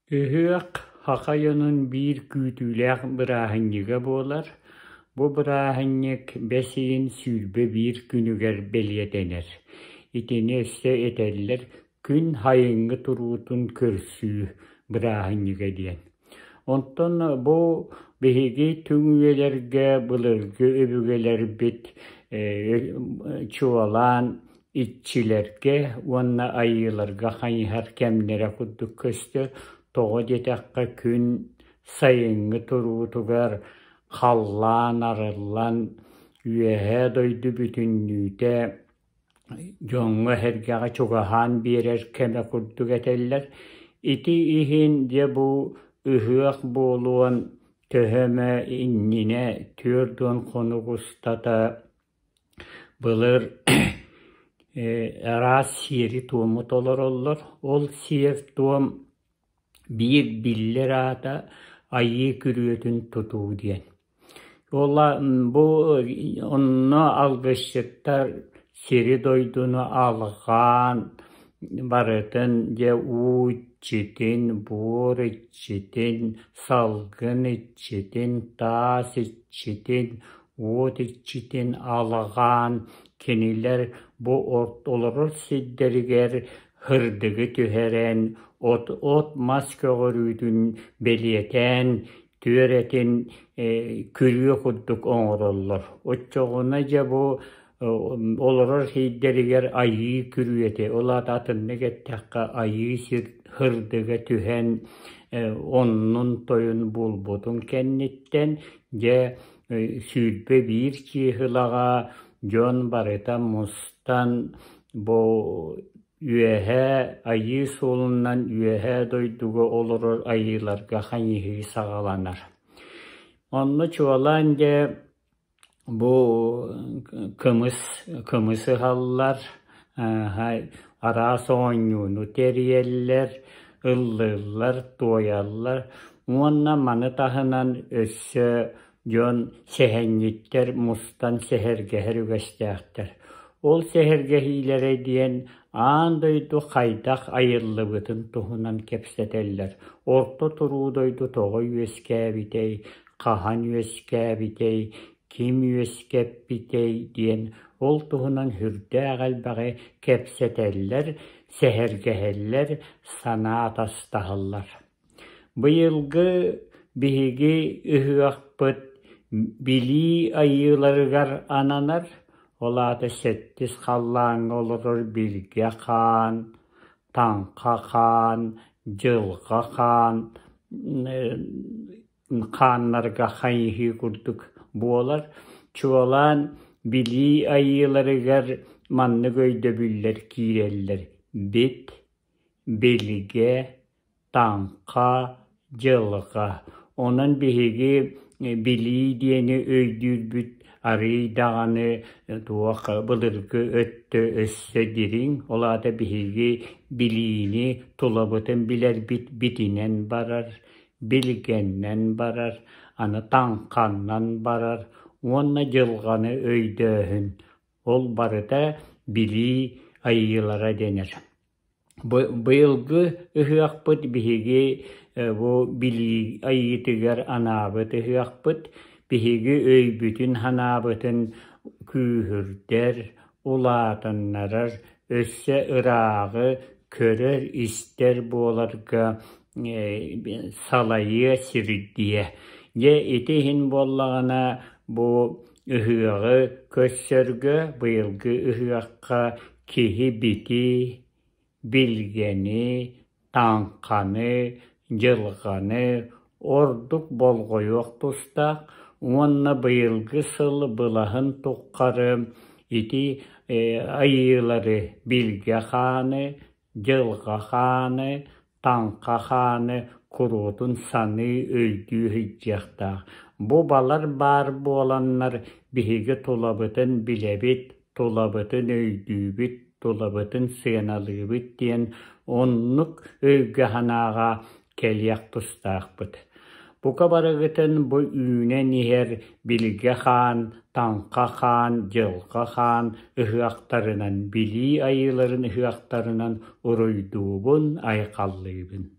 Ыһыах саха дьонун биир күүтүүлээх бырааһынньыга буолар. Бу бырааһынньык бэс ыйын 21 күнүгэр бэлиэтэнэр. Итини өссө этэллэр күн сайыҥҥы туруутун көрсүү бырааһынньыга диэн. Онтон бу биһиги түҥ үйэлэргэ былыргы өбүгэлэрбит чуолаан иччилэргэ уонна айыыларга хайыһар кэмнэрэ курдук көстөр. Тоҕо диэтэххэ күн сайыҥҥы туруутугар халлаан арыллан, үөһээ дойду бүтүннүүтэ дьоҥҥо-сэргэҕэ чугаһаан биэрэр кэмэ курдук этэллэр. Ити иһин дьэ бу ыһыах буолуон төһө эмэ иннинэ 40 хонук устата Былыр араас сиэри-туому толороллор. Ол сиэр-туом биир биллэр аата Айыы күрүөтүн тутуу диэн. Ол бу онно алгысчыттар сири-дойдуну алҕаан барытын дьэ уу иччитин, буор иччитин, салгын иччитин, таас иччитин, уот иччитин алҕаан кинилэр бу олорор сирдэригэр һырдыгы түһэрэн, от-мас көҕөрүүтүн бэлиэтээн түөрэтин күрүө курдук оҥороллор. Оччоҕуна дьэ бу олорор сирдэригэр айыы күрүөтэ, ол аата атыннык эттэххэ айыы сир һырдыга түһэн оннун-тойун булбутун кэнниттэн дьэ 21 чыыһылаҕа дьон барыта мустан бу Үөһээ Айыы суолунан Үөһээ дойдуга олорор айыыларга хайыһыы саҕаланар. Онно чуолаан дьэ бу кымыс кымыс ыһаллар, араас оонньууну тэрийэллэр, ыллыыллар, туойаллар уонна маны таһынан өссө Дьон сэһэнньиттэр мустан сэһэргэһэр үгэстээхтэр. Ол сэһэргэһиилэрэ диэн аан дойду хайдах айыллыбытын туһунан кэпсэтэллэр. Орто туруу дойду тоҕо үөскээбитэй, хаһан үөскээбитэй, ким үөскэппитэй диэн ол туһунан сүрдээх элбэҕи кэпсэтэллэр, сэһэргэһэллэр, санаа атастаһаллар. Быйылгы биһиги ыһыахпыт Билии айыыларыгар ананар, ол аата сэттис халлааҥҥа олорор Билгэ хаан, Таҥха хаан, Дьылҕа хаан хааннарга хайыһыы курдук буолар. Чуолаан Билии айыыларыгар маннык өйдөбүллэр киирэллэр: бит, билгэ, таҥха, дьылҕа. Онон биһиги билии диэни өйдүүрбүт арыый даҕаны туох былыргы өттө өссө дириҥ, ол аата биһиги билиини тулабытын билэрбит битинэн барар, билгэннэн барар, аны таҥханнан барар уонна дьылҕаны өйдөөһүн. Ол барыта билии айыылара дэнэр. Быйылгы ыһыахпыт биһиги бу билии айыытыгар анаабыт ыһыахпыт биһиги өйбүтүн-санаабытын күүһүрдэр, улаатыннарар, өссө ырааҕы көрөр-истэр буоларга салайыа, сирдиэ. Дьэ ити иһин буоллаҕына бу ыһыаҕы көрсөргө быйылгы ыһыахха киһи бити, билгэни, таҥханы, дьылҕаны ордук болҕойуох тустаах уонна быйылгы сыл былаһын тухары ити айыылары билгэ хааны, Дьылҕа хааны, таҥха хааны куруутун саныы, өйдүү сылдьыахтаах. Бу балар баар буоланнар биһиги тулабытын билэбит, тулабытын өйдүүбүт, тулабытын сыаналыыбыт диэн оннук өйгө-санааҕа кэлиэх тустаахпыт. Бука барыгытын бу үүнэн иһэр Билгэ хаан, Таҥха хаан, Дьылҕа хаан ыһыахтарынан, Билии айыыларын ыһыахтарынан уруйдуубун, айхаллыыбын.